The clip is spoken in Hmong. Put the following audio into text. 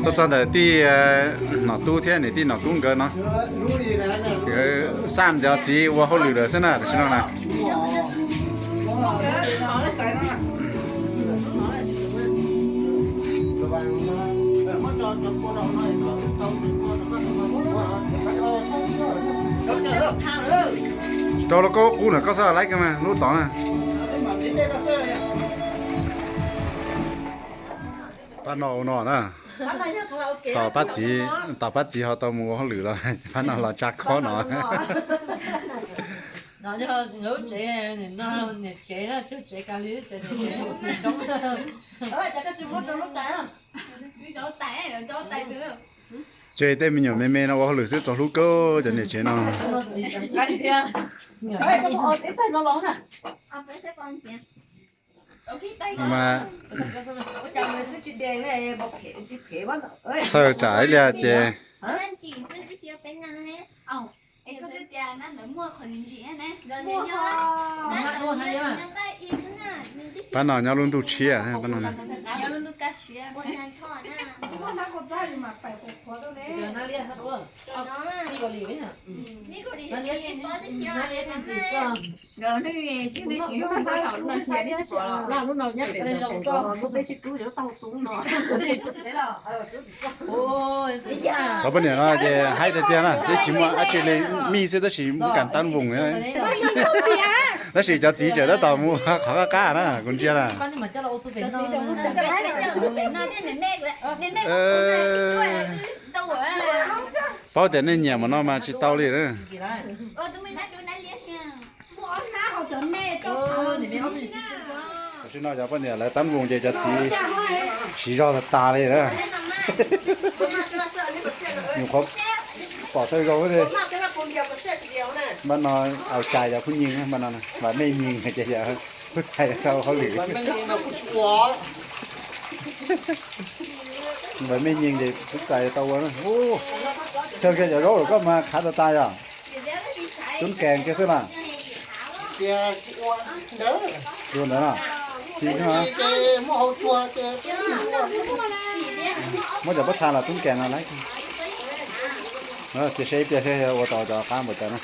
Cov tuaj txog ntawm tij Nom Tub thiab niam tij Nom Tub nkawd no, xaj cov txiv ua hauj lwm lawm xwb na tam sim no na. Rau los koj qub na, koj xav laib ko mas lub tod na. Pab no ua no na. Tos pab txiv, tos pab txiv ho tau mus ua hauj lwm los pab no los tsa khob no. Niam tsev, niam tsev, tseg tej me nyuam me me no ua hauj lwm xwb txaus hlub kawg cov niam tsev no. Mas txhawj tsam ib liag ces pab no nyob lub ntuj tshiab, pab no. Cov poj niam no ces haib tiag tiag na, twb tsis muaj dab tsi li, mij xwb tab sis mus kam tab voos. Tab sis cov txiv tseem tab tom mus qhov qab qab na, kuv ntsia na. Paub tias nej nyiam mus no mas tsis tau li na. Tam sim no cov poj niam lawv tab voos ces cov txiv siv zog tas tas li na. Nyuam qhuav pom thawj zaug li. Npaj no au cai cov phooj ywg, npaj no vam mej nyeeg ces yog kuj xais tau hauj lwm. Vam mej nyeeg ces kuj xais tau ua. Xyaw kiag cov zaub lawm koj mas khav tas tas yog. Tub kees kiag xwb na. Ua ntawd no. Tsis, muab cov pob txha los tub kees no lawm. Cia seb ib pliag seb ua tau cov qab npaum cas na.